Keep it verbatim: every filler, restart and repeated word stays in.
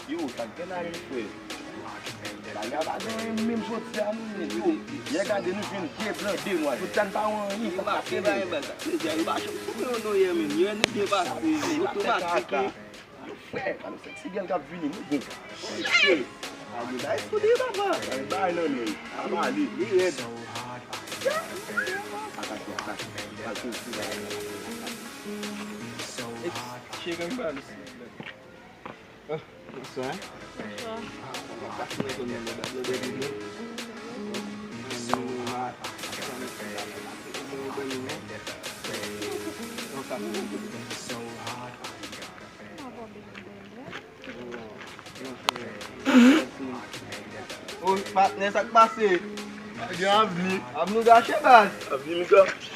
Yo, sa k gen la, menm frè? Bagay a pa gen anyen menm jodi a, non, men yo. Yè gade, nou jwenn de blan, de nwa. Tout sa n pa wè anyen, sa k pase, men. Yo pa chanm koupe yo non yè, menm. Yè nou byen pase, otomatik. Yo, frè, pa nou sèk ti gèl k ap vini, nou bon. Oke. Gade bay sou li, papa. Gade bay nan men. Papa li. Li rèd. Atake, atake. Atake, atake. Cheri, ann pale, silvouplè. Bonswa. Bonswa. O, patnè, sa k pase? Gen avni. Avni gache, baz. Avni m gache.